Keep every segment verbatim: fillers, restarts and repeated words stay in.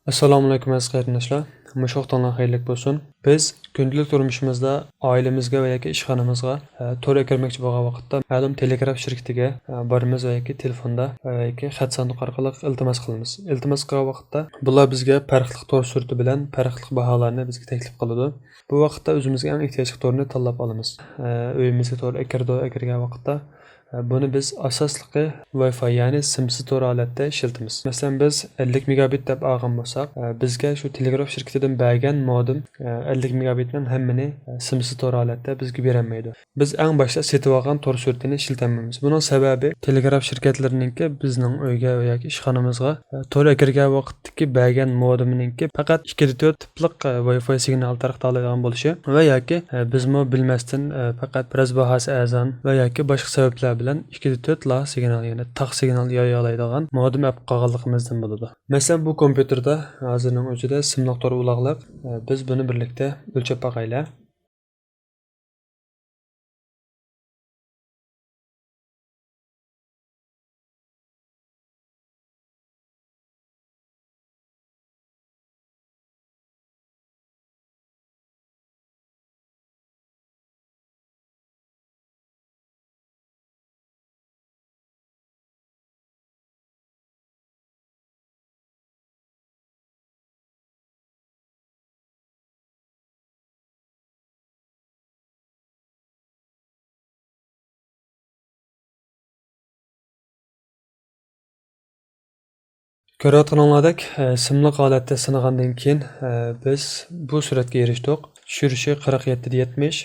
ئەسسالامۇئەلەيكۇم ئەزىز قېرىنداشلار. مۇشۇ ۋاقتىڭلار خەيرلىك بولسۇن. بىز كۈندىلىك تۇرمۇشىمىزدا ئائىلىمىزگە ۋە ياكى ئىشخانىمىزغا، ئە، تور ئەكىرمەكچى بولغان ۋاقىتتا مەلۇم تېلېگراف شىركىتىگە، ئە، بارىمىز ۋە ياكى تېلېفوندا ۋە ياكى خەت ساندۇق ئارقىلىق ئىلتىماس قىلىمىز. ئىلتىماس قىلغان ۋاقىتتا بۇلار بىزگە پەرقلىق تور سۈرىتى بىلەن پەرقلىق باھالارنى بىزگە تەكلىپ قىلىدۇ. بۇ ۋاقىتتا ئۆزىمىزگە ئەڭ ئېھتىياجلىق تورنى تاللاپ ئالىمىز. ئە، ئۆيىمىزگە تور ئەكىرىدۇ، ئەكىرگەن ۋاقىتتا بۇنى بىز ئاساسلىقى ۋاي فاي، يەنى سىمسىز تور ھالەتتە ئىشلىتىمىز. مەسىلەن، بىز ئەللىك مېگابىت دەپ ئالغان بولساق، بىزگە شۇ تېلېگراف شىركىتىدىن بەرگەن مودېم ئەللىك مېگابىتنىڭ ھەممىنى سىمسىز تور ھالەتتە بىزگە بېرەلمەيدۇ. بىز ئەڭ باشتا سېتىۋالغان تور سۈرئىتىنى ئىشلىتەلمەيمىز. بۇنىڭ سەۋەبى، تېلېگراف شىركەتلىرىنىڭكى بىزنىڭ ئۆيگە ياكى ئىشخانىمىزغا تور ئەكىرگەن ۋاقىت تىكى بەرگەن مودېمىنىڭكى پەقەت ئىككىدە تۆت تىپلىق، ئە، ۋاي فاي سىگنال تارقىتالايدىغان بولۇشى ۋە ياكى، ئە، بىزمۇ بىلمەستىن، ئە، پەقەت بىراز باھاسى ئەرزان ۋە ياكى باشقا سەۋەبلەر بىلەن ئىككىدە تۆت لا سىگنال، يەنى تاق سىگنال يايالايدىغان مودېم ئەپ قالغانلىقىمىزدىن بولىدۇ. مەسىلەن، بۇ كومپيۇتېردا ھازىرنىڭ ئۆزىدە سىملىق تور ئۇلاغلىق، ئە، بىز بۇنى بىرلىكتە ئۆلچەپ باقايلى. كۆرۈۋاتقىنىڭلاردەك، ئە، سىملىق ھالەتتە سىنىغاندىن كېيىن، ئە، بىز بۇ سۈرئەتكە ئېرىشتۇق. چۈشۈرۈشى قىرىق يەتتىدە يەتمىش،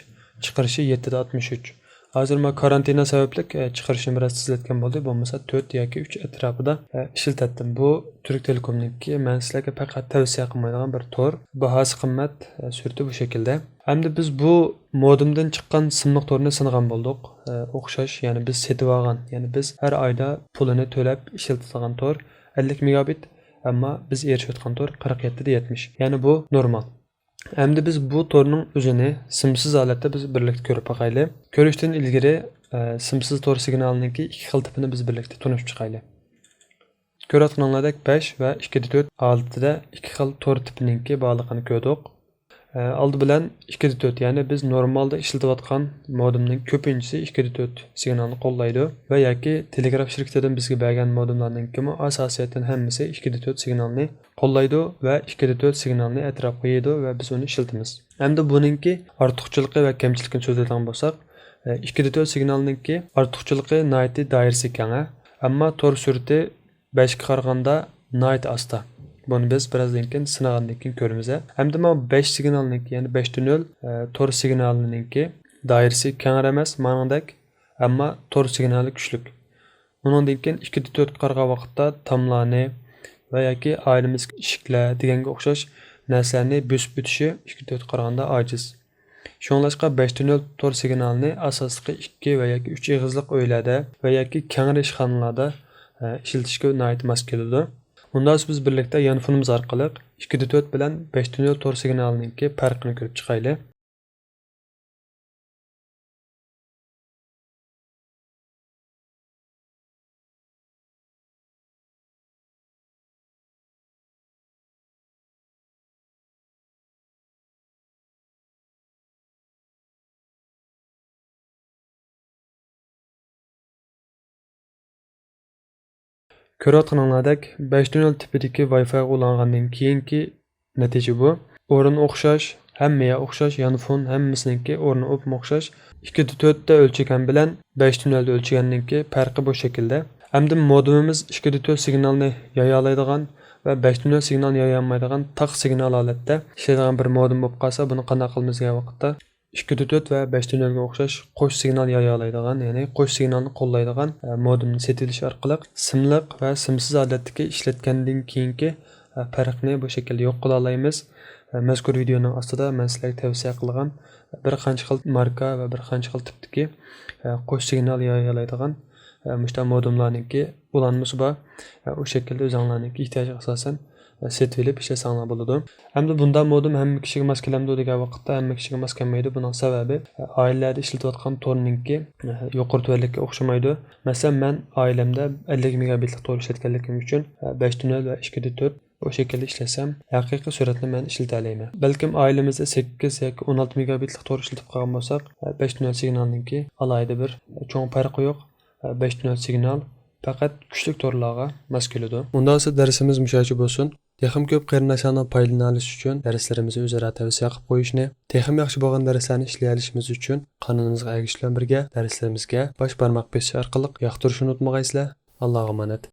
چىقىرىشى يەتتىدە ئاتمىش ئۈچ. ھازىر مانا كارانتىنا سەۋەبلىك، ئە، چىقىرىشنى بىراز تېزلەتكەن بولدى. بولمىسا تۆت ياكى ئۈچ ئەتراپىدا، ئە، ئىشلىتەتتىم. بۇ تۈرك تېلېكومنىڭكى، مەن سىلەرگە پەقەت تەۋسىيە قىلمايدىغان بىر تور. باھاسى قىممەت، ئە، سۈرىتى بۇ شەكىلدە. ئەمدى بىز بۇ مودېمدىن چىققان سىملىق تورنى سىنىغان بولدۇق. ئە، ئوخشاش، يەنى بىز سېتىۋالغان، يەنى بىز ھەر ئايدا پۇلىنى تۆلەپ ئىشلىتىدىغان تور ئەللىك مېگابىت، ئەمما بىز ئېرىشىۋاتقان تور قىرىق يەتتىدە يەتمىش. يەنى بۇ نورمال. ئەمدى بىز بۇ تورنىڭ ئۆزىنى سىمسىز ھالەتتە بىز بىرلىكتە كۆرۈپ باقايلى. كۆرۈشتىن ئىلگىرى، ئە، سىمسىز تور سىگنالىنىڭكى ئىككى خىل تىپىنى بىز بىرلىكتە تونۇشۇپ چىقايلى. كۆرۈۋاتقىنىڭلاردەك بەش ۋە ئىككىدە تۆت ھالىتىدە ئىككى خىل تور تىپىنىڭكى بارلىقىنى كۆردۇق. ئە، ئالدى بىلەن ئىككىدە تۆت، يەنى بىز نورمالدا ئىشلىتىۋاتقان مودېمنىڭ كۆپىنچىسى ئىككىدە تۆت سىگنالنى قوللايدۇ ۋە ياكى تېلېگراف شىركىتىدىن بىزگە بەرگەن مودېملارنىڭكىمۇ ئاساسىيەتتىن ھەممىسى ئىككىدە تۆت سىگنالنى قوللايدۇ ۋە ئىككىدە تۆت سىگنالنى ئەتراپقا يېيىدۇ ۋە بىز ئۇنى ئىشلىتىمىز. ئەمدى بۇنىڭكى ئارتۇقچىلىقى ۋە كەمچىلىكىنى سۆزلەيدىغان بولساق، ئىككىدە تۆت سىگنالنىڭكى ئارتۇقچىلىقى ناھايىتى دائىرىسى كەڭ، ئەمما تور سۈرئىتى بەشكە قارىغاندا ناھايىتى ئاستا. بۇنى بىز بىرازدىن كېيىن سىنىغاندىن كېيىن كۆرىمىز. ئەمدى مانا بەش سىگنالنىڭكى، يەنى بەشتە نۆل، ئە، تور سىگنالىنىڭكى دائىرىسى كەڭرى ئەمەس مانىڭدەك، ئەمما تور سىگنالى كۈچلۈك. ئۇنىڭدىن كېيىن ئىككىدە تۆتكە قارىغان ۋاقىتتا تاملارنى ۋە ياكى ئائىلىمىزدىكى ئىشىكلەر دېگەنگە ئوخشاش نەرسىلەرنى بۆسۈپ ئۆتۈشى ئىككىدە تۆتكە قارىغاندا ئاجىز. شۇڭلاشقا بەشتە نۆل تور سىگنالىنى ئاساسلىقى ئىككى ۋە ياكى ئۈچ ئېغىزلىق ئۆيلەردە ۋە ياكى كەڭرى ئىشخانىلاردا، ئە، ئىشلىتىشكە ناھايىتى ماس كېلىدۇ. ئۇنداق بولسا بىز بىرلىكتە يانفونىمىز ئارقىلىق ئىككىدە تۆت بىلەن بەشتە نۆل تور سىگنالىنىڭكى پەرقىنى كۆرۈپ چىقايلى. كۆرۈۋاتقىنىڭلاردەك، بەشتە نۆل تىپىدىكى ۋاي فايغا ئۇلانغاندىن كېيىنكى نەتىجە بۇ. ئورنى ئوخشاش، ھەممە يەر ئوخشاش، يانفون ھەممىسىنىڭكى ئورنى ئوپمۇ ئوخشاش. ئىككىدە تۆتتە ئۆلچىگەن بىلەن بەشتە نۆلدە ئۆلچىگەننىڭكى پەرقى بۇ شەكىلدە. ئەمدى مودېمىمىز ئىككىدە تۆت سىگنالنى يايالايدىغان ۋە بەشتە نۆل سىگنالنى يايالمايدىغان تاق سىگنال ھالەتتە ئىشلەيدىغان بىر مودېم بولۇپ قالسا، بۇنى قانداق قىلىمىز دېگەن ۋاقىتتا، ئىككىدە تۆت ۋە بەشتە نۆلگە ئوخشاش قوش سىگنال يايالايدىغان، يەنى قوش سىگنالنى قوللايدىغان، ئە، مودېمنى سېتىۋېلىش ئارقىلىق سىملىق ۋە سىمسىز ھالەتتىكى ئىشلەتكەندىن كېيىنكى، ئە، پەرقنى بۇ شەكىلدە يوق قىلالايمىز. ئە، مەزكۇر ۋىدېئونىڭ ئاستىدا مەن سىلەرگە تەۋسىيە قىلغان بىر قانچە خىل ماركا ۋە بىر قانچە خىل تىپتىكى، ئە، قوش سىگنال يايالايدىغان، ئە، مۇشۇنداق مودېملارنىڭكى ئۇلانمىسى بار. ئە، ئۇ شەكىلدە ئۆزۈڭلارنىڭكى ئېھتىياجىغا ئاساسەن، ئە، سېتىۋېلىپ ئىشلەتسەڭلار بولىدۇ. ئەمدى بۇنداق مودېم ھەممە كىشىگە ماس كېلەمدۇ دېگەن ۋاقىتتا، ھەممە كىشىگە ماس كەلمەيدۇ. بۇنىڭ سەۋەبى، ئە، ئائىلىلەردە ئىشلىتىۋاتقان تورنىڭكى، ئە، يۇقىرى تۆۋەنلىكى ئوخشىمايدۇ. مەسىلەن، مەن ئائىلەمدە ئەللىك مېگابىتلىق تور ئىشلەتكەنلىكىم ئۈچۈن، ئە، بەشتە نۆل ۋە ئىككىدە تۆت ئۇ شەكىلدە ئىشلەتسەم، ھەقىقىي سۈرئەتنى مەن ئىشلىتەلەيمەن. بەلكىم ئائىلىمىزدە سەككىز ياكى ئون ئالتە مېگابىتلىق تور ئىشلىتىپ قالغان بولساق، بەش تۈنەل سىگنالنىڭكى ئالاھىدە بىر چوڭ پەرقى يوق. بەش تۈنەل سىگنال پەقەت كۈچلۈك تورلارغا ماس كېلىدۇ. ئۇنداق بولسا دەرسىمىز مۇشۇ يەرگىچە بولسۇن. تېخىمۇ كۆپ قېرىنداشلارنىڭ پايدىلىنالىشى ئۈچۈن دەرسلىرىمىزنى ئۆزئارا تەۋسىيە قىلىپ قويۇشنى، تېخىمۇ ياخشى بولغان دەرسلەرنى ئىشلىيەلىشىمىز ئۈچۈن قانىلىمىزغا ئەگىشىش بىلەن بىرگە دەرسلىرىمىزگە باش بارماق بېسىش ئارقىلىق ياقتۇرۇشنى ئۇنتۇمىغايسىلەر. ئاللاغا ئامانەت.